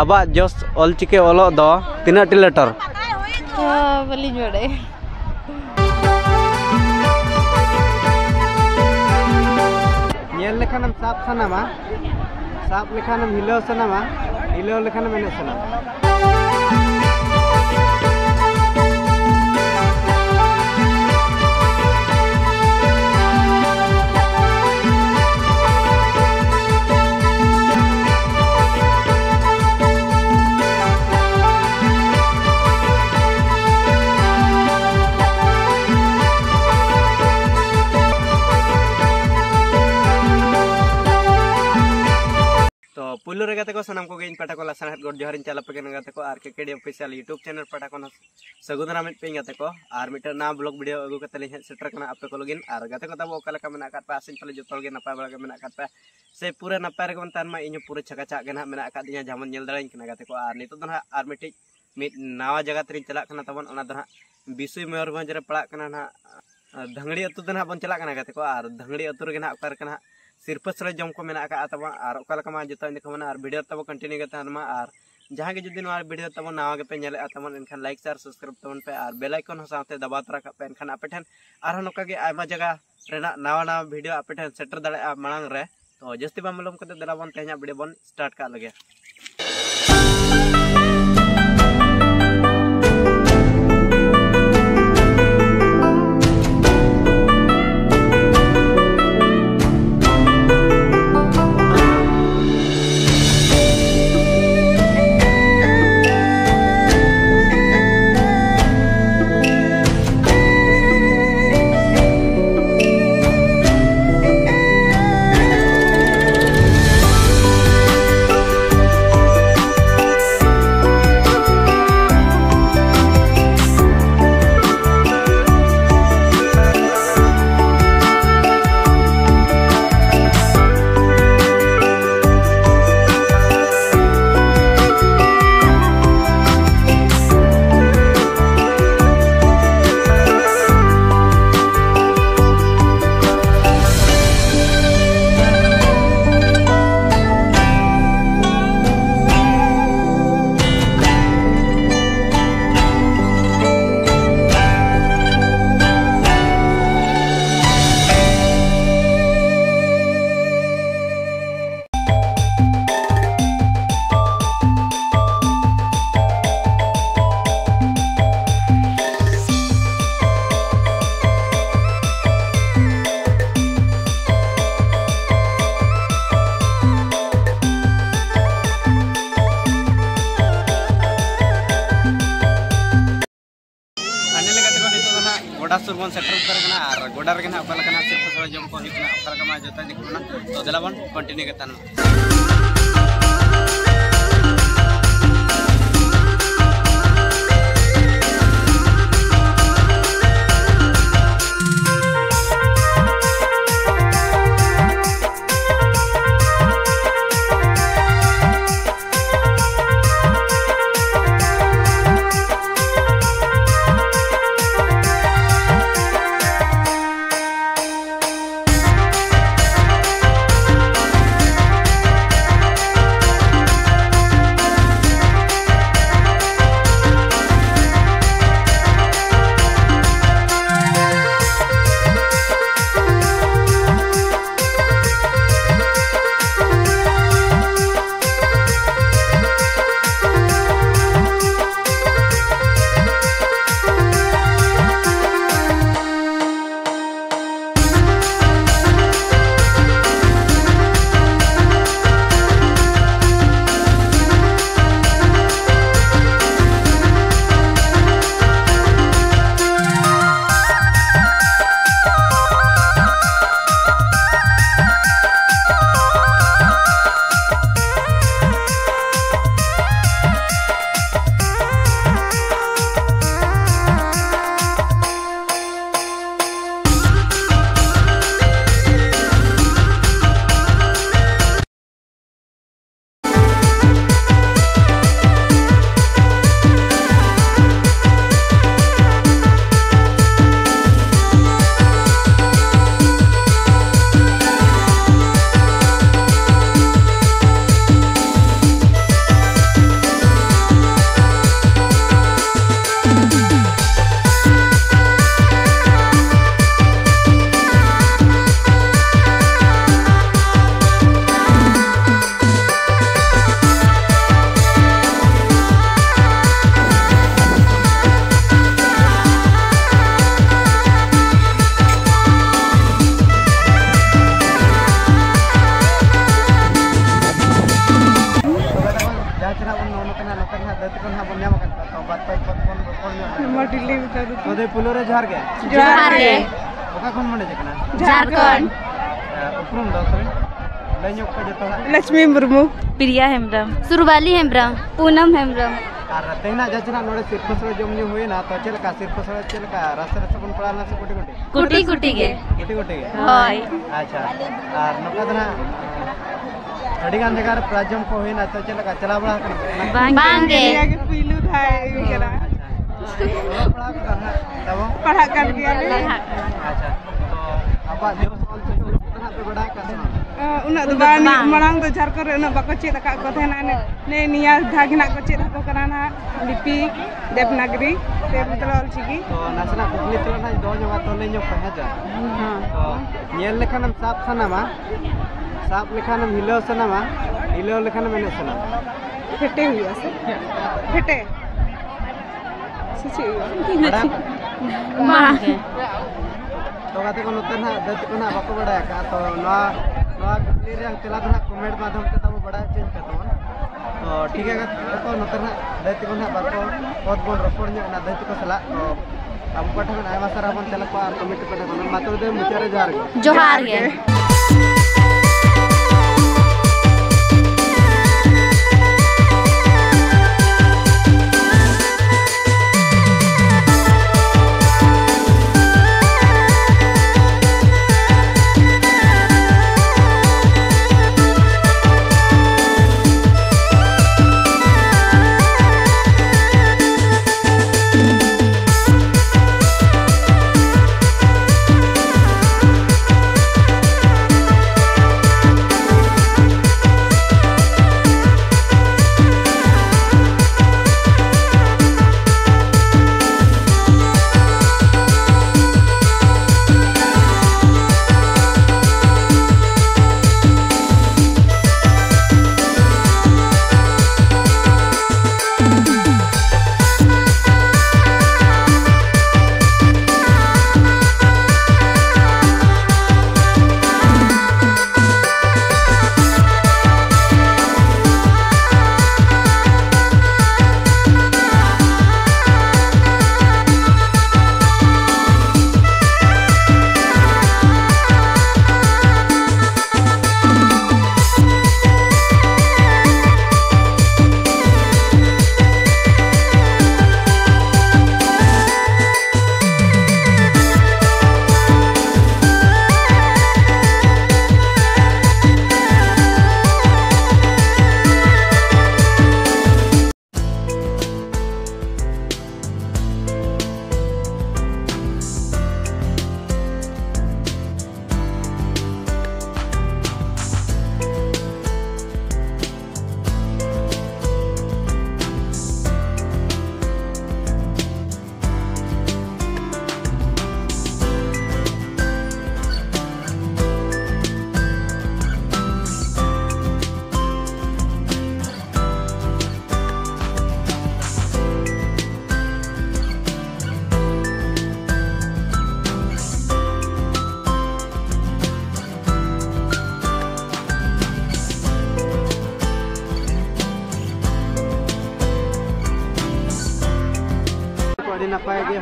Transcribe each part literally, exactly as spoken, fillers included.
ᱟᱵᱚᱣᱟᱜ ᱡᱚᱥ ᱚᱞᱪᱤᱠᱤ ᱚᱞᱚᱜ ᱫᱚ ᱛᱤᱱᱟᱹᱜ ᱴᱤ ᱞᱮᱴᱚᱨ? ᱚ, ᱵᱟᱹᱞᱤᱧ ᱵᱟᱲᱟᱭᱟ᱾ ᱧᱮᱞ ᱞᱮᱠᱷᱟᱱᱮᱢ ᱥᱟᱵ ᱥᱟᱱᱟᱢᱟ, ᱥᱟᱵ ᱞᱮᱠᱷᱟᱱᱮᱢ ᱦᱤᱞᱟᱹᱣ ᱥᱟᱱᱟᱢᱟ, ᱦᱤᱞᱟᱹᱣ ᱞᱮᱠᱷᱟᱱᱮᱢ ᱮᱱᱮᱡ ᱥᱟᱱᱟᱢᱟ᱾ ᱛᱚ ᱯᱩᱭᱞᱩ ᱨᱮ ᱜᱟᱛᱮ ᱠᱚ, ᱥᱟᱱᱟᱢ ᱠᱚᱜᱮ ᱤᱧ ᱯᱟᱦᱴᱟ ᱠᱷᱚᱱ ᱞᱟᱥᱟᱲᱦᱮᱫ ᱜᱚᱰ ᱡᱚᱦᱟᱨᱤᱧ ᱪᱟᱞ ᱟᱯᱮ ᱠᱟᱱᱟ ᱜᱟᱛᱮ ᱠᱚ, ᱟᱨ ᱠᱮ ᱠᱮ ᱰᱤ ᱚᱯᱷᱤᱥᱤᱭᱟᱞ YouTube ᱪᱮᱱᱮᱞ ᱯᱟᱦᱴᱟ ᱠᱷᱚᱱ ᱦᱚᱸ ᱥᱟᱹᱜᱩᱱ ᱫᱟᱨᱟᱢ ᱢᱮᱫ ᱯᱮ ᱜᱟᱛᱮ ᱠᱚ, ᱟᱨ ᱢᱤᱫᱴᱟᱝ ᱱᱟᱣᱟ ᱵᱞᱚᱜ ᱵᱷᱤᱰᱤᱭᱳ ᱟᱹᱜᱩ ᱠᱟᱛᱮ ᱞᱤᱧ ᱦᱮᱡ ᱥᱮᱴᱮᱨ ᱠᱟᱱᱟ ᱟᱯᱮ ᱠᱚ ᱞᱟᱹᱜᱤᱫ᱾ ᱟᱨ ᱜᱟᱛᱮ ᱠᱚ ᱛᱟᱵᱚ ᱚᱠᱟ ᱞᱮᱠᱟ ᱢᱮᱱᱟᱜ ᱟᱠᱟᱫ ᱯᱮ, ᱟᱥᱟᱧ ᱯᱟᱞᱮ ᱡᱚᱛᱚ ᱦᱚᱲ ᱜᱮ ᱱᱟᱯᱟᱭ ᱵᱟᱲᱟ ᱜᱮ ᱢᱮᱱᱟᱜ ᱟᱠᱟᱫ ᱯᱮ, ᱥᱮ ᱯᱩᱨᱟᱹ ᱱᱟᱯᱟᱭ ᱨᱮᱜᱮ ᱵᱚᱱ ᱛᱟᱦᱮᱱ ᱢᱟ᱾ ᱤᱧ ᱦᱚᱸ ᱯᱩᱨᱟᱹ ᱪᱷᱟᱠᱟ ᱪᱷᱟᱠ ᱜᱮ ᱱᱟᱦᱟᱜ ᱢᱮᱱᱟᱜ ᱟᱠᱟᱫᱤᱧᱟ, ᱡᱟᱦᱟᱸ ᱵᱚᱱ ᱧᱮᱞ ᱫᱟᱲᱮᱭᱟᱹᱧ ᱠᱟᱱᱟ ᱜᱟᱛᱮ ᱠᱚ᱾ ᱟᱨ ᱱᱤᱛᱚᱜ ᱫᱚ ᱱᱟᱦᱟᱜ ᱟᱨ ᱢᱤᱫᱴᱤᱡ ᱢᱤᱫ ᱱᱟᱣᱟ ᱡᱟᱭᱜᱟ ᱛᱮᱞᱤᱧ ᱪᱟᱞᱟᱜ ᱠᱟᱱᱟ ᱛᱟᱵᱚᱱ, ᱚᱱᱟ ᱫᱚ ᱱᱟᱦᱟᱜ ᱵᱤᱥᱩᱭ ᱢᱚᱭᱩᱨᱵᱷᱚᱸᱡᱽ ᱨᱮ ᱯᱟᱲᱟᱜ ᱠᱟᱱᱟ ᱱᱟᱦᱟᱜ᱾ ᱟᱨ ᱫᱷᱟᱝᱲᱤ ᱟᱹᱛᱩ ᱫᱚ ᱱᱟᱦᱟᱜ ᱵᱚᱱ ᱪᱟᱞᱟᱜ ᱠᱟᱱᱟ ᱜᱟᱛᱮ ᱠᱚ, ᱟᱨ ᱫᱷᱟᱝᱲᱤ ᱟᱹᱛᱩ ᱨᱮᱜᱮ ᱱᱟᱦᱟᱜ ᱚᱠᱟ ᱞᱮᱠᱟ ᱱᱟᱦᱟᱜ ᱥᱤᱨᱯᱟᱹ ᱥᱚᱲᱮ ᱡᱚᱢ ᱠᱚ ᱢᱮᱱᱟᱜ ᱟᱠᱟᱫᱼᱟ ᱛᱟᱵᱚᱱ, ᱟᱨ ᱚᱠᱟ ᱞᱮᱠᱟ ᱢᱟ ᱡᱚᱛᱚ ᱤᱧ ᱫᱮᱠᱷᱟᱣ ᱢᱮᱱᱟ, ᱟᱨ ᱵᱷᱤᱰᱤᱭᱳ ᱛᱟᱵᱚ ᱠᱚᱱᱴᱤᱱᱤᱭᱩ ᱜᱮ ᱛᱟᱦᱮᱱ ᱢᱟ᱾ ᱟᱨ ᱡᱟᱦᱟᱸ ᱜᱮ ᱡᱩᱫᱤ ᱱᱚᱣᱟ ᱵᱷᱤᱰᱤᱭᱳ ᱛᱟᱵᱚᱱ ᱱᱟᱣᱟ ᱜᱮᱯᱮ ᱧᱮᱞᱮᱫᱼᱟ ᱛᱟᱵᱚᱱ, ᱮᱱᱠᱷᱟᱱ ᱞᱟᱭᱤᱠ, ᱥᱮᱭᱟᱨ, ᱥᱟᱵᱥᱠᱨᱟᱭᱤᱵ ᱛᱟᱵᱚᱱ ᱯᱮ, ᱟᱨ ᱵᱮᱞ ᱟᱭᱠᱚᱱ ᱦᱚᱸ ᱥᱟᱶᱛᱮ ᱫᱟᱵᱟᱣ ᱛᱚᱨᱟ ᱠᱟᱜ ᱯᱮ, ᱮᱱᱠᱷᱟᱱ ᱟᱯᱮ ᱴᱷᱮᱱ ᱟᱨᱦᱚᱸ ᱱᱚᱝᱠᱟ ᱜᱮ ᱟᱭᱢᱟ ᱡᱟᱭᱜᱟ ᱨᱮᱱᱟᱜ ᱱᱟᱣᱟ ᱱᱟᱣᱟ ᱵᱷᱤᱰᱤᱭᱳ ᱟᱯᱮ ᱴᱷᱮᱱ ᱥᱮᱴᱮᱨ ᱫᱟᱲᱮᱭᱟᱜᱼᱟ ᱢᱟᱲᱟᱝ ᱨᱮ᱾ ᱛᱚ ᱡᱟᱹᱥᱛᱤ ᱵᱟᱝ ᱵᱤᱞᱚᱢ ᱠᱟᱛᱮ ᱫᱮᱞᱟ ᱵᱚᱱ ᱛᱮᱦᱮᱧᱟᱜ ᱵᱷᱤᱰᱤᱭᱳ ᱵᱚᱱ ᱥᱴᱟᱨᱴ ᱠᱟᱜ ᱞᱮᱜᱮ᱾ ᱚᱰᱟᱨ ᱨᱮᱜᱮ ᱱᱟᱦᱟᱜ ᱚᱠᱟ ᱞᱮᱠᱟᱱᱟᱜ ᱥᱤᱨᱯᱟᱹ ᱥᱚᱲᱮ ᱡᱚᱢ ᱠᱚ ᱦᱩᱭᱩᱜ ᱠᱟᱱᱟ, ᱚᱠᱟ ᱞᱮᱠᱟ ᱢᱟ ᱡᱚᱛᱚ ᱫᱤᱠᱩ ᱠᱟᱱᱟ᱾ ᱛᱚ ᱫᱮᱞᱟ ᱵᱚᱱ ᱠᱚᱱᱴᱤᱱᱤᱭᱩ ᱠᱟᱛᱮ ᱱᱟᱜ᱾ ᱡᱟᱦᱟᱸ ᱛᱤᱱᱟᱹᱜ ᱵᱚᱱ ᱱᱚᱜᱼᱚ ᱱᱚᱝᱠᱟᱱᱟᱜ ᱱᱚᱝᱠᱟ ᱜᱮ ᱦᱟᱸᱜ ᱫᱟᱹᱭ ᱛᱟᱠᱚ ᱦᱟᱸᱜ ᱵᱚᱱ ᱧᱟᱢ ᱟᱠᱟᱫ ᱠᱚᱣᱟ, ᱛᱚ ᱵᱟᱨ ᱯᱮ ᱯᱚᱫ ᱵᱚᱱ ᱨᱚᱯᱚᱲ ᱧᱚᱜ ᱞᱮᱱ ᱜᱮ᱾ ᱢᱟ ᱰᱤᱞᱤ ᱢᱮᱛᱟ ᱫᱚ᱾ ᱛᱚ ᱫᱟᱹᱭ, ᱯᱩᱭᱞᱩ ᱨᱮ ᱡᱚᱦᱟᱨ ᱜᱮ᱾ ᱡᱚᱦᱟᱨ ᱜᱮ᱾ ᱚᱠᱟ ᱠᱷᱚᱱ ᱢᱚᱱᱮ ᱠᱟᱱᱟ? ᱡᱷᱟᱲᱠᱷᱚᱸᱰ᱾ ᱮ, ᱩᱯᱨᱩᱢ ᱫᱚ ᱛᱚᱵᱮ? ᱞᱟᱹᱭ ᱧᱚᱜ ᱯᱮ ᱡᱚᱛᱚ ᱦᱚᱲᱟᱜ᱾ ᱞᱚᱠᱥᱢᱤ ᱢᱩᱨᱢᱩ᱾ ᱯᱨᱤᱭᱟ ᱦᱮᱢᱵᱨᱚᱢ᱾ ᱥᱩᱨᱵᱟᱞᱤ ᱦᱮᱢᱵᱨᱚᱢ᱾ ᱯᱩᱱᱟᱢ ᱦᱮᱢᱵᱨᱚᱢ᱾ ᱟᱨ ᱛᱮᱦᱮᱧᱟᱜ ᱡᱟᱦᱟᱸ ᱛᱤᱱᱟᱹᱜ ᱱᱚᱰᱮ ᱥᱤᱨᱯᱟᱹ ᱥᱚᱲᱮ ᱡᱚᱢ ᱧᱩ ᱦᱩᱭᱮᱱᱟ, ᱛᱚ ᱪᱮᱫ ᱞᱮᱠᱟ ᱥᱤᱨᱯᱟᱹ ᱥᱚᱲᱮ, ᱪᱮᱫ ᱞᱮᱠᱟ ᱨᱟᱥᱮ ᱨᱟᱥᱮ ᱵᱚᱱ ᱯᱟᱲᱟᱣ ᱞᱮᱱᱟ ᱥᱮ ᱠᱩᱴᱤ ᱠᱩᱴᱤ? ᱠᱩᱴᱤ ᱠᱩᱴᱤ ᱜᱮ᱾ ᱠᱩᱴᱤ ᱠᱩᱴᱤ ᱜᱮ? ᱦᱳᱭ᱾ ᱟᱪᱪᱷᱟ᱾ ᱟᱨ ᱱᱚᱝᱠᱟ ᱫᱚ ᱱᱟᱦᱟᱜ ᱟᱹᱰᱤ ᱜᱟᱱ ᱡᱟᱭᱜᱟ ᱨᱮ ᱯᱨᱟᱭᱤᱡᱽ ᱡᱚᱢ ᱠᱚ ᱦᱩᱭᱱᱟ, ᱛᱚ ᱪᱮᱫ ᱞᱮᱠᱟ ᱪᱟᱞᱟᱣ ᱵᱟᱲᱟ ᱟᱠᱟᱱᱟ? ᱵᱟᱝ ᱜᱮ᱾ ᱱᱤᱭᱟᱹ ᱜᱮ ᱯᱩᱭᱞᱩ ᱫᱷᱟᱣ ᱦᱩᱭ ᱠᱟᱱᱟ᱾ ᱟᱪᱪᱷᱟ᱾ ᱚᱞᱚᱜ ᱯᱟᱲᱦᱟᱣ ᱠᱚᱫᱚ ᱱᱟᱦᱟᱜ ᱛᱟᱵᱚ? ᱯᱟᱲᱦᱟᱜ ᱠᱟᱱ ᱜᱮᱭᱟᱞᱮ᱾ ᱟᱪᱪᱷᱟ᱾ ᱛᱚ ᱟᱵᱚᱣᱟᱜ ᱡᱚᱥ ᱚᱞ ᱪᱤᱠᱤ ᱚᱞᱚᱜ ᱯᱟᱲᱦᱟᱜ ᱯᱮ ᱵᱟᱲᱟᱭ ᱠᱟᱱ ᱥᱮ ᱵᱟᱝ? ᱮ, ᱩᱱᱟᱹᱜ ᱫᱚ ᱩᱱᱟᱹᱜ ᱫᱚ ᱵᱟᱝ, ᱵᱟᱝ᱾ ᱢᱟᱲᱟᱝ ᱫᱚ ᱡᱷᱟᱲᱠᱷᱚᱸᱰ ᱨᱮ ᱩᱱᱟᱹᱜ ᱵᱟᱠᱚ ᱪᱮᱫ ᱟᱠᱟᱫ ᱠᱚ ᱛᱟᱦᱮᱱᱟ᱾ ᱱᱮ-, ᱱᱮ-, ᱱᱤᱭᱟᱹ ᱫᱷᱟᱣ ᱜᱮ ᱱᱟᱜ ᱠᱚ ᱪᱮᱫ ᱟᱠᱚ ᱠᱟᱱᱟ ᱱᱟᱜ ᱞᱤᱯᱤ, ᱫᱮᱵᱽᱱᱟᱜᱽᱨᱤ, ᱥᱮ ᱢᱚᱛᱞᱚᱵ ᱚᱞ ᱪᱤᱠᱤ᱾ ᱛᱚ ᱱᱟᱥᱮᱱᱟᱜ ᱠᱩᱠᱞᱤ ᱛᱮᱞᱟ ᱱᱟᱜ ᱤᱧ ᱫᱚᱦᱚ ᱧᱚᱜᱟ, ᱛᱚ ᱞᱟᱹᱭ ᱧᱚᱜ ᱯᱮ, ᱦᱮᱸ ᱥᱮ? ᱦᱮᱸ᱾ ᱛᱚ ᱧᱮᱞ ᱞᱮᱠᱷᱟᱱᱮᱢ ᱥᱟᱵ ᱥᱟᱱᱟᱢᱟ, ᱥᱟᱵ ᱞᱮᱠᱷᱟᱱᱮᱢ ᱦᱤᱞᱟᱹᱣ ᱥᱟᱱᱟᱢᱟ, ᱦᱤᱞᱟᱹᱣ ᱞᱮᱠᱷᱟᱱᱮᱢ ᱮᱱᱮᱡ ᱥᱟᱱᱟᱢᱟ᱾ ᱯᱷᱮᱴᱮ ᱦᱩᱭᱩᱜᱼᱟ ᱥᱮ? ᱯᱷᱮᱴᱮ᱾ ᱥᱮ ᱪᱮᱫ ᱦᱩᱭᱩᱜᱼᱟ? ᱵᱟᱲᱟᱭ ᱟᱯᱮ? ᱵᱟᱝ ᱜᱮ᱾ ᱛᱚ ᱜᱟᱛᱮ ᱠᱚ, ᱱᱚᱛᱮ ᱱᱟᱦᱟᱜ ᱫᱟᱹᱭ ᱛᱟᱠᱚ ᱱᱟᱦᱟᱜ ᱵᱟᱠᱚ ᱵᱟᱲᱟᱭ ᱟᱠᱟᱫᱼᱟ, ᱛᱚ ᱱᱚᱣᱟ, ᱱᱚᱣᱟ ᱠᱩᱠᱞᱤ ᱨᱮᱭᱟᱜ ᱛᱮᱞᱟ ᱫᱚ ᱱᱟᱦᱟᱜ comment ᱢᱟᱫᱽᱫᱷᱚᱢ ᱛᱮ ᱛᱟᱵᱚ ᱵᱟᱲᱟᱭ ᱦᱚᱪᱚᱧ ᱯᱮ ᱛᱟᱵᱚᱱ᱾ ᱛᱚ ᱴᱷᱤᱠ ᱜᱮᱭᱟ ᱜᱟᱛᱮ ᱠᱚ, ᱱᱚᱛᱮ ᱱᱟᱦᱟᱜ ᱫᱟᱹᱭ ᱛᱟᱠᱚ ᱱᱟᱦᱟᱜ ᱵᱟᱨ ᱯᱮ ᱠᱚᱛ ᱵᱚᱱ ᱨᱚᱯᱚᱲ ᱧᱚᱜ ᱮᱱᱟ ᱫᱟᱹᱭ ᱛᱟᱠᱚ ᱥᱟᱞᱟᱜ᱾ ᱛᱚ ᱟᱵᱚ ᱯᱟᱦᱴᱟ ᱠᱷᱚᱱ ᱟᱭᱢᱟ ᱥᱟᱨᱦᱟᱣ ᱵᱚᱱ ᱪᱟᱞ ᱟᱠᱚᱣᱟ ᱟᱨ committee ᱯᱟᱦᱴᱟ ᱠᱷᱚᱱ᱾ ᱢᱟ ᱛᱚᱵᱮ ᱫᱟᱹᱭ, ᱢᱩᱪᱟᱹᱫ ᱨᱮ ᱡᱚᱦᱟᱨ ᱜᱮ᱾ ᱡᱚᱦᱟᱨ ᱜᱮ᱾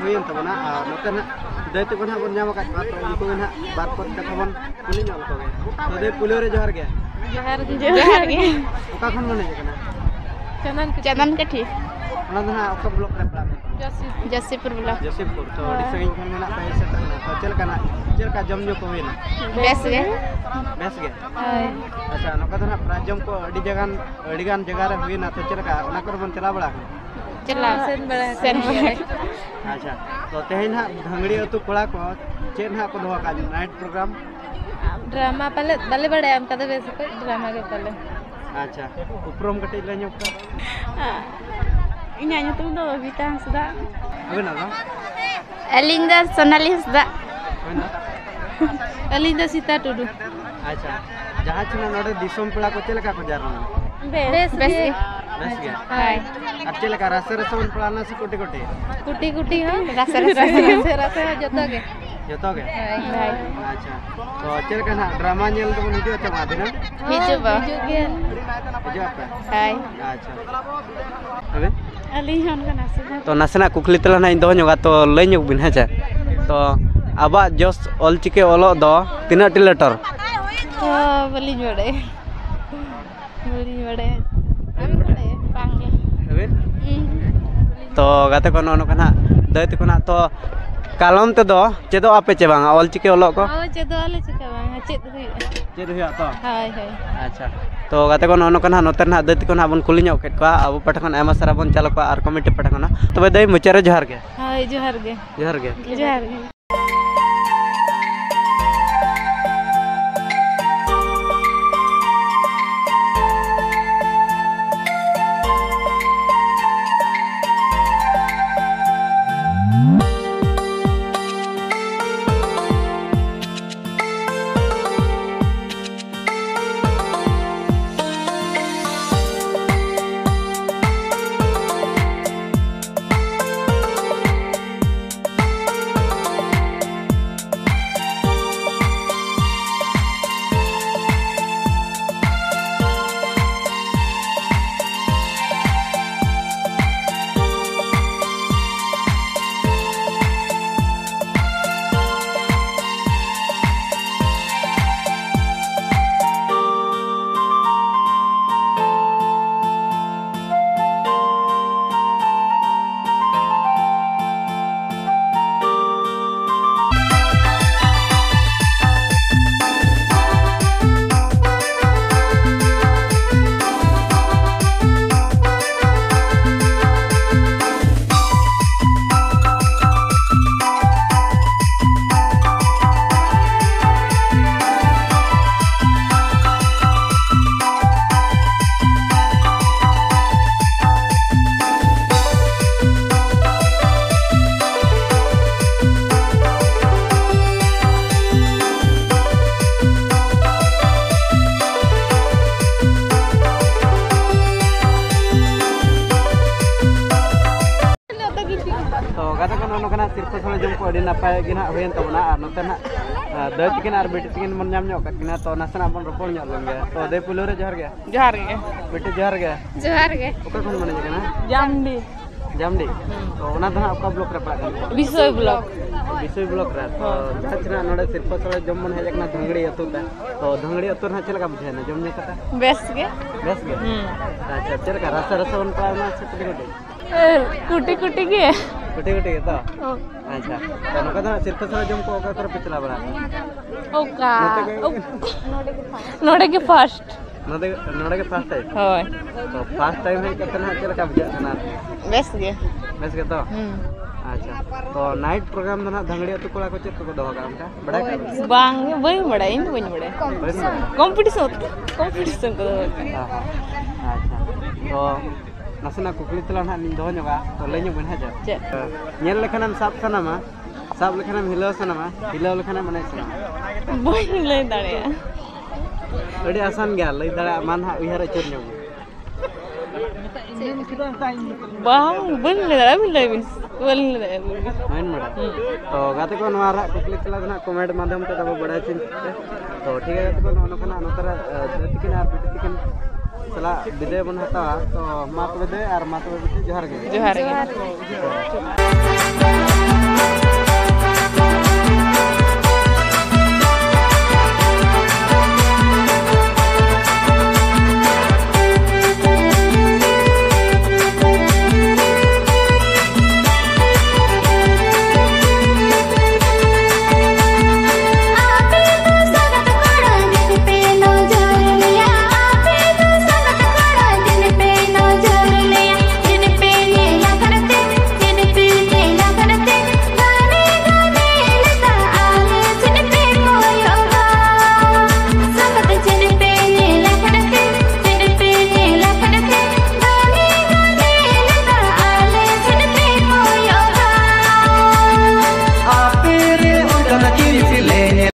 ᱦᱩᱭᱮᱱ ᱛᱟᱵᱚᱱᱟ, ᱟᱨ ᱱᱚᱛᱮ ᱱᱟᱦᱟᱜ ᱫᱟᱹᱭ ᱛᱟᱠᱚ ᱱᱟᱦᱟᱜ ᱵᱚᱱ ᱧᱟᱢ ᱟᱠᱟᱫ ᱠᱚᱣᱟ, ᱛᱚ ᱩᱱᱠᱩ ᱜᱮ ᱱᱟᱦᱟᱜ ᱵᱟᱨ ᱯᱚᱫ ᱠᱟᱛᱷᱟ ᱵᱚᱱ ᱠᱩᱞᱤ ᱧᱚᱜ ᱞᱮᱠᱚ ᱜᱮ᱾ ᱛᱚ ᱫᱟᱹᱭ, ᱯᱩᱭᱞᱩ ᱨᱮ ᱡᱚᱦᱟᱨ ᱜᱮ᱾ ᱡᱚᱦᱟᱨ ᱜᱮ᱾ ᱡᱚᱦᱟᱨ ᱜᱮ᱾ ᱚᱠᱟ ᱠᱷᱚᱱ ᱵᱚᱱ ᱦᱮᱡ ᱟᱠᱟᱱᱟ? ᱪᱟᱸᱫᱟᱱ ᱠᱟᱹᱴᱷᱤ᱾ ᱪᱟᱸᱫᱟᱱ ᱠᱟᱹᱴᱷᱤ᱾ ᱚᱱᱟ ᱫᱚ ᱱᱟᱦᱟᱜ ᱚᱠᱟ ᱵᱞᱚᱠ ᱨᱮ ᱯᱟᱲᱟᱜ ᱠᱟᱱᱟ? ᱡᱚᱥᱤᱯᱩᱨ᱾ ᱡᱚᱥᱤᱯᱩᱨ ᱵᱞᱚᱠ᱾ ᱡᱚᱥᱤᱯᱩᱨ, ᱛᱚ ᱟᱹᱰᱤ ᱦᱳᱭ᱾ ᱥᱟᱺᱜᱤᱧ ᱠᱷᱚᱱ ᱜᱮ ᱱᱟᱦᱟᱜ ᱯᱮ ᱦᱮᱡ ᱥᱮᱴᱮᱨ ᱮᱱᱟ᱾ ᱛᱚ ᱪᱮᱫ ᱞᱮᱠᱟ ᱱᱟᱦᱟᱜ, ᱪᱮᱫ ᱞᱮᱠᱟ ᱡᱚᱢ ᱧᱩ ᱠᱚ ᱦᱩᱭᱱᱟ? ᱵᱮᱥ ᱜᱮ᱾ ᱵᱮᱥ ᱜᱮ? ᱦᱳᱭ᱾ ᱟᱪᱪᱷᱟ, ᱱᱚᱝᱠᱟ ᱫᱚ ᱱᱟᱦᱟᱜ ᱯᱨᱟᱭᱤᱡᱽ ᱡᱚᱢ ᱠᱚ ᱟᱹᱰᱤ ᱡᱟᱭᱜᱟᱱ, ᱟᱹᱰᱤ ᱜᱟᱱ ᱡᱟᱭᱜᱟ ᱨᱮ ᱦᱩᱭᱱᱟ, ᱛᱚ ᱪᱮᱫ ᱞᱮᱠᱟ ᱚᱱᱟ ᱠᱚᱨᱮ ᱵᱚᱱ ᱪᱟᱞᱟᱣ ᱵᱟᱲᱟ ᱟᱠᱟᱱᱟ? ᱪᱟᱞᱟᱣ᱾ ᱥᱮᱱ ᱵᱟᱲᱟ ᱥᱮᱱ ᱟᱠᱟᱱ ᱵᱟᱲᱟ᱾ ᱜᱮᱭᱟᱞᱮ᱾ ᱟᱪᱪᱷᱟ, ᱛᱚ ᱛᱮᱦᱮᱧ ᱱᱟᱦᱟᱜ ᱫᱷᱟᱝᱜᱲᱤ ᱟᱹᱛᱩ ᱠᱚᱲᱟ ᱠᱚ ᱪᱮᱫ ᱱᱟᱦᱟᱜ ᱠᱚ ᱫᱚᱦᱚ ᱟᱠᱟᱫ, ᱱᱟᱭᱤᱴ ᱯᱨᱳᱜᱨᱟᱢ? ᱰᱨᱟᱢᱟ ᱯᱟᱞᱮ, ᱵᱟᱞᱮ ᱵᱟᱲᱟᱭᱟ ᱚᱱᱠᱟ ᱫᱚ ᱵᱮᱥ ᱚᱠᱚᱡ, ᱰᱨᱟᱢᱟ ᱜᱮ ᱯᱟᱞᱮ᱾ ᱟᱪᱪᱷᱟ, ᱩᱯᱨᱩᱢ ᱠᱟᱹᱴᱤᱡ ᱞᱟᱹᱭ ᱧᱚᱜ ᱯᱮ᱾ ᱤᱧᱟᱹᱜ ᱧᱩᱛᱩᱢ ᱫᱚ ᱵᱚᱵᱤᱛᱟ ᱦᱟᱸᱥᱫᱟ᱾ ᱟᱹᱵᱤᱱᱟᱜ ᱫᱚ? ᱟᱹᱞᱤᱧ ᱫᱚ ᱥᱳᱱᱟᱞᱤ ᱦᱟᱸᱥᱫᱟ᱾ ᱟᱹᱵᱤᱱ ᱫᱚ? ᱟᱹᱞᱤᱧ ᱫᱚ ᱥᱤᱛᱟ ᱴᱩᱰᱩ᱾ ᱟᱪᱪᱷᱟ, ᱡᱟᱦᱟᱸ ᱛᱤᱱᱟᱹᱜ ᱱᱚᱰᱮ ᱫᱤᱥᱚᱢ ᱯᱮᱲᱟ ᱠᱚ ᱪᱮᱫ ᱞᱮᱠᱟ ᱠᱚ ᱡᱟᱣᱨᱟ ᱞᱮᱱᱟ? ᱵᱮᱥ ᱵᱮᱥ ᱜᱮ᱾ ᱜᱮ᱾ ᱵᱮᱥ ᱜᱮ? ᱦᱳᱭ᱾ ᱟᱨ ᱪᱮᱫ ᱞᱮᱠᱟ, ᱨᱟᱥᱮ ᱨᱟᱥᱮ ᱵᱚᱱ ᱯᱟᱲᱟᱣ ᱞᱮᱱᱟ ᱥᱮ ᱠᱩᱴᱤ ᱠᱩᱴᱤ? ᱠᱩᱴᱤ ᱠᱩᱴᱤ ᱦᱚᱸ᱾ ᱨᱟᱥᱮ ᱨᱟᱥᱮ᱾ ᱨᱟᱥᱮ ᱨᱟᱥᱮ ᱦᱚᱸ, ᱡᱚᱛᱚ ᱜᱮ᱾ ᱡᱚᱛᱚ ᱜᱮ? ᱦᱳᱭ᱾ ᱟᱪᱪᱷᱟ, ᱛᱚ ᱪᱮᱫ ᱞᱮᱠᱟ ᱱᱟᱦᱟᱜ, ᱰᱨᱟᱢᱟ ᱧᱮᱞ ᱫᱚᱵᱚᱱ ᱦᱤᱡᱩᱜᱼᱟ ᱪᱮ ᱵᱟᱝ ᱫᱤᱱᱟᱹᱢ? ᱦᱤᱡᱩᱜ ᱵᱚ᱾ ᱦᱤᱡᱩᱜ ᱜᱮ᱾ ᱦᱤᱡᱩᱜ ᱟᱯᱮ? ᱦᱳᱭ᱾ ᱟᱪᱪᱷᱟ᱾ ᱟᱹᱵᱤᱱ? ᱟᱹᱞᱤᱧ ᱦᱚᱸ ᱚᱱᱠᱟ ᱱᱟᱥᱮ ᱫᱷᱟᱨᱟ᱾ ᱛᱚ ᱱᱟᱥᱮᱱᱟᱜ ᱠᱩᱠᱞᱤ ᱛᱮᱞᱟ ᱱᱟᱦᱟᱜ ᱤᱧ ᱫᱚᱦᱚ ᱧᱚᱜᱟ, ᱛᱚ ᱞᱟᱹᱭ ᱧᱚᱜ ᱵᱤᱱ, ᱦᱮᱸ ᱪᱮ? ᱛᱚ ᱟᱵᱚᱣᱟᱜ ᱡᱚᱥ ᱚᱞᱪᱤᱠᱤ ᱚᱞᱚᱜ ᱫᱚ ᱛᱤᱱᱟᱹᱜ ᱴᱤ ᱞᱮᱴᱚᱨ? ᱛᱚ ᱵᱟᱹᱞᱤᱧ ᱵᱟᱲᱟᱭᱟ᱾ ᱵᱟᱹᱞᱤᱧ ᱵᱟᱲᱟᱭᱟ᱾ ᱟᱢᱮᱢ ᱵᱟᱲᱟᱭᱟ? ᱵᱟᱝ ᱜᱮ᱾ ᱟᱹᱵᱤᱱ? ᱦᱩᱸ᱾ ᱛᱚ ᱜᱟᱛᱮ ᱠᱚ, ᱱᱚᱜᱼᱚ ᱱᱚᱝᱠᱟ ᱱᱟᱦᱟᱜ ᱫᱟᱹᱭ ᱛᱟᱠᱚ ᱱᱟᱦᱟᱜ, ᱛᱚ ᱠᱟᱞᱚᱢ ᱛᱮᱫᱚ ᱪᱮᱫᱚᱜ ᱟᱯᱮ ᱪᱮ ᱵᱟᱝᱟ ᱚᱞᱪᱤᱠᱤ ᱚᱞᱚᱜ ᱠᱚ? ᱦᱳᱭ, ᱪᱮᱫᱚᱜ ᱟᱞᱮ, ᱪᱮᱫᱟᱜ ᱵᱟᱝᱟ, ᱪᱮᱫ ᱦᱩᱭᱩᱜᱼᱟ᱾ ᱪᱮᱫ ᱦᱩᱭᱩᱜᱼᱟ ᱛᱚ? ᱦᱳᱭ, ᱦᱳᱭ᱾ ᱟᱪᱪᱷᱟ, ᱛᱚ ᱜᱟᱛᱮ ᱠᱚ, ᱱᱚᱜᱼᱚ ᱱᱚᱝᱠᱟ ᱱᱟᱦᱟᱜ ᱱᱚᱛᱮ ᱨᱮ ᱱᱟᱦᱟᱜ ᱫᱟᱹᱭ ᱛᱟᱠᱚ ᱱᱟᱦᱟᱜ ᱵᱚᱱ ᱠᱩᱞᱤ ᱧᱚᱜ ᱠᱮᱫ ᱠᱚᱣᱟ, ᱟᱵᱚ ᱯᱟᱦᱴᱟ ᱠᱷᱚᱱ ᱟᱭᱢᱟ ᱥᱟᱨᱦᱟᱣ ᱵᱚᱱ ᱪᱟᱞ ᱟᱠᱚᱣᱟ ᱟᱨ ᱠᱚᱢᱤᱴᱤ ᱯᱟᱦᱴᱟ ᱠᱷᱚᱱᱟᱜ᱾ ᱛᱚᱵᱮ ᱫᱟᱹᱭ, ᱢᱩᱪᱟᱹᱫ ᱨᱮ ᱡᱚᱦᱟᱨ ᱜᱮ᱾ ᱦᱳᱭ, ᱡᱚᱦᱟᱨ ᱜᱮ᱾ ᱡᱚᱦᱟᱨ ᱜᱮ᱾ ᱡᱚᱦᱟᱨ ᱜᱮ᱾ ᱛᱷᱚᱲᱟ ᱡᱚᱢ ᱠᱚ ᱟᱹᱰᱤ ᱱᱟᱯᱟᱭ ᱜᱮ ᱱᱟᱦᱟᱜ ᱦᱩᱭᱮᱱ ᱛᱟᱵᱚᱱᱟ᱾ ᱟᱨ ᱱᱚᱛᱮ ᱱᱟᱦᱟᱜ, ᱟ, ᱫᱟᱹᱭ ᱛᱤᱠᱤᱱ ᱟᱨ ᱵᱤᱴᱤ ᱛᱤᱠᱤᱱ ᱵᱚᱱ ᱧᱟᱢ ᱧᱚᱜ ᱠᱟᱜ ᱠᱤᱱᱟ, ᱛᱚ ᱱᱟᱥᱮᱱᱟᱜ ᱵᱚᱱ ᱨᱚᱯᱚᱲ ᱧᱚᱜ ᱞᱮᱱ ᱜᱮ᱾ ᱛᱚ ᱫᱟᱹᱭ, ᱯᱩᱭᱞᱩ ᱨᱮ ᱡᱚᱦᱟᱨ ᱜᱮ᱾ ᱡᱚᱦᱟᱨ ᱜᱮ᱾ ᱵᱤᱴᱤ, ᱡᱚᱦᱟᱨ ᱜᱮ᱾ ᱡᱚᱦᱟᱨ ᱜᱮ᱾ ᱚᱠᱟ ᱠᱷᱚᱱ ᱵᱚᱱ ᱦᱮᱡ ᱟᱠᱟᱱᱟ? ᱡᱟᱢᱰᱤ᱾ ᱡᱟᱢᱰᱤ? ᱦᱩᱸ᱾ ᱛᱚ ᱚᱱᱟ ᱫᱚ ᱱᱟᱦᱟᱜ ᱚᱠᱟ ᱵᱞᱚᱠ ᱨᱮ ᱯᱟᱲᱟᱜ ᱠᱟᱱᱟ? ᱵᱤᱥᱚᱭ ᱵᱞᱚᱠ᱾ ᱵᱤᱥᱚᱭ ᱵᱞᱚᱠ ᱨᱮ᱾ ᱛᱚ ᱦᱳᱭ᱾ ᱡᱟᱦᱟᱸ ᱛᱤᱱᱟᱹᱜ ᱱᱚᱰᱮ ᱥᱤᱨᱯᱟᱹ ᱥᱟᱲᱮ ᱡᱚᱢ ᱵᱚᱱ ᱦᱮᱡ ᱟᱠᱟᱱᱟ ᱫᱷᱟᱹᱝᱲᱤ ᱟᱹᱛᱩ ᱛᱮ, ᱛᱚ ᱫᱷᱟᱹᱝᱲᱤ ᱟᱹᱛᱩ ᱨᱮ ᱱᱟᱦᱟᱜ ᱪᱮᱫ ᱞᱮᱠᱟ ᱵᱩᱡᱷᱟᱹᱣ ᱮᱱᱟ ᱡᱚᱢ ᱧᱩ ᱠᱟᱛᱮ? ᱵᱮᱥ ᱜᱮ᱾ ᱵᱮᱥ ᱜᱮ? ᱦᱩᱸ᱾ ᱟᱪᱪᱷᱟ, ᱪᱮᱫ ᱞᱮᱠᱟ ᱨᱟᱥᱮ ᱨᱟᱥᱮ ᱵᱚᱱ ᱯᱟᱲᱟᱣ ᱮᱱᱟ ᱥᱮ ᱠᱩᱴᱤ ᱠᱩᱴᱤ? ᱮ, ᱠᱩᱴᱤ ᱠᱩᱴᱤ ᱜᱮ᱾ ᱠᱩᱴᱤ ᱠᱩᱴᱤ ᱜᱮ ᱛᱚ? ᱦᱚᱸ᱾ ᱟᱪᱪᱷᱟ, ᱛᱚ ᱱᱚᱝᱠᱟ ᱫᱚ ᱦᱟᱸᱜ ᱥᱤᱨᱯᱟᱹ ᱥᱟᱲᱮ ᱡᱚᱢ ᱠᱚ ᱚᱠᱟ ᱠᱚᱨᱮ ᱯᱮ ᱪᱟᱞᱟᱣ ᱵᱟᱲᱟ ᱟᱠᱟᱱᱟ? ᱚᱠᱟ? ᱱᱚᱛᱮ ᱜᱮ? ᱱᱚᱰᱮ ᱜᱮ ᱯᱷᱟᱥᱴ᱾ ᱱᱚᱰᱮ, ᱱᱚᱰᱮ ᱜᱮ ᱯᱷᱟᱥᱴ ᱴᱟᱭᱤᱢ? ᱦᱳᱭ᱾ ᱛᱚ ᱯᱷᱟᱥᱴ ᱴᱟᱭᱤᱢ ᱦᱮᱡ ᱠᱟᱛᱮ ᱱᱟᱦᱟᱜ ᱪᱮᱫ ᱞᱮᱠᱟ ᱵᱩᱡᱷᱟᱹᱜ ᱠᱟᱱᱟ? ᱵᱮᱥ ᱜᱮ᱾ ᱵᱮᱥ ᱜᱮ ᱛᱚ? ᱦᱩᱸ᱾ ᱟᱪᱪᱷᱟ, ᱛᱚ ᱱᱟᱭᱤᱴ ᱯᱨᱳᱜᱨᱟᱢ ᱫᱚ ᱱᱟᱦᱟᱜ ᱫᱷᱟᱹᱝᱲᱤ ᱟᱹᱛᱩ ᱠᱚᱲᱟ ᱠᱚ ᱪᱮᱫ ᱠᱚᱠᱚ ᱫᱚᱦᱚ ᱠᱟᱜᱼᱟ ᱚᱱᱠᱟ? ᱵᱟᱲᱟᱭ ᱠᱟᱜ ᱵᱤᱱ? ᱵᱟᱝ, ᱵᱟᱹᱧ ᱵᱟᱲᱟᱭᱟ, ᱤᱧ ᱫᱚ ᱵᱟᱹᱧ ᱵᱟᱲᱟᱭᱟ᱾ ᱵᱟᱹᱧ ᱵᱟᱲᱟᱭᱟ? ᱠᱚᱢᱯᱤᱴᱤᱥᱚᱱ, ᱠᱚᱢᱯᱤᱴᱤᱥᱚᱱ ᱠᱚ ᱫᱚᱦᱚ ᱠᱟᱜᱼᱟ᱾ ᱚ ᱦᱚᱸ᱾ ᱟᱪᱪᱷᱟ, ᱛᱚ ᱱᱟᱥᱮᱱᱟᱜ ᱠᱩᱠᱞᱤ ᱛᱮᱞᱟ ᱱᱟᱦᱟᱜ ᱞᱤᱧ ᱫᱚᱦᱚ ᱧᱚᱜᱟ, ᱛᱚ ᱞᱟᱹᱭ ᱧᱚᱜ ᱵᱤᱱ ᱦᱮᱸ ᱪᱮ? ᱪᱮᱫ? ᱧᱮᱞ ᱞᱮᱠᱷᱟᱱᱮᱢ ᱥᱟᱵ ᱥᱟᱱᱟᱢᱟ, ᱥᱟᱵ ᱞᱮᱠᱷᱟᱱᱮᱢ ᱦᱤᱞᱟᱹᱣ ᱥᱟᱱᱟᱢᱟ, ᱦᱤᱞᱟᱹᱣ ᱞᱮᱠᱷᱟᱱᱮᱢ ᱮᱱᱮᱡ ᱥᱟᱱᱟᱢᱟ᱾ ᱵᱟᱹᱧ ᱞᱟᱹᱭ ᱫᱟᱲᱮᱭᱟᱜᱼᱟ᱾ ᱟᱹᱰᱤ ᱟᱥᱟᱱ ᱜᱮᱭᱟ, ᱞᱟᱹᱭ ᱫᱟᱲᱮᱭᱟᱜᱼᱟ, ᱢᱟ ᱱᱟᱦᱟᱜ ᱩᱭᱦᱟᱹᱨ ᱟᱹᱪᱩᱨ ᱧᱚᱜ ᱢᱮ᱾ ᱵᱟᱝ, ᱵᱟᱹᱧ ᱞᱟᱹᱭ ᱫᱟᱲᱮᱭᱟᱜᱼᱟ, ᱟᱹᱵᱤᱱ ᱞᱟᱹᱭ ᱵᱤᱱ᱾ ᱵᱟᱹᱞᱤᱧ ᱞᱟᱹᱭ ᱫᱟᱲᱮᱭᱟᱜᱼᱟ, ᱟᱹᱵᱤᱱ ᱜᱮ᱾ ᱵᱟᱹᱧ ᱵᱟᱲᱟᱭᱟ᱾ ᱦᱩᱸ᱾ ᱛᱚ ᱜᱟᱛᱮ ᱠᱚ, ᱱᱚᱣᱟ ᱨᱮᱱᱟᱜ ᱠᱩᱠᱞᱤ ᱛᱮᱞᱟ ᱫᱚ ᱱᱟᱦᱟᱜ ᱠᱚᱢᱮᱱᱴ ᱢᱟᱫᱽᱫᱷᱚᱢ ᱛᱮ ᱛᱟᱵᱚ ᱵᱟᱲᱟᱭ ᱦᱚᱪᱚᱧ ᱯᱮ᱾ ᱛᱚ ᱴᱷᱤᱠ ᱜᱮᱭᱟ ᱜᱟᱛᱮ ᱠᱚ, ᱱᱚᱜᱼᱚ ᱱᱚᱝᱠᱟᱱᱟᱜ ᱱᱚᱛᱮ ᱨᱮ, ᱟᱸ, ᱫᱟᱹᱭ ᱛᱤᱠᱤᱱ ᱟᱨ ᱵᱤᱴᱤ ᱛᱤᱠᱤᱱ ᱥᱟᱞᱟᱜ ᱵᱤᱫᱟᱹᱭ ᱵᱚᱱ ᱦᱟᱛᱟᱣᱟ᱾ ᱛᱚ ᱢᱟ ᱛᱚᱵᱮ ᱫᱟᱹᱭ, ᱟᱨ ᱢᱟ ᱛᱚᱵᱮ ᱵᱤᱴᱤ, ᱡᱚᱦᱟᱨ ᱜᱮ᱾ ᱡᱚᱦᱟᱨ ᱜᱮ᱾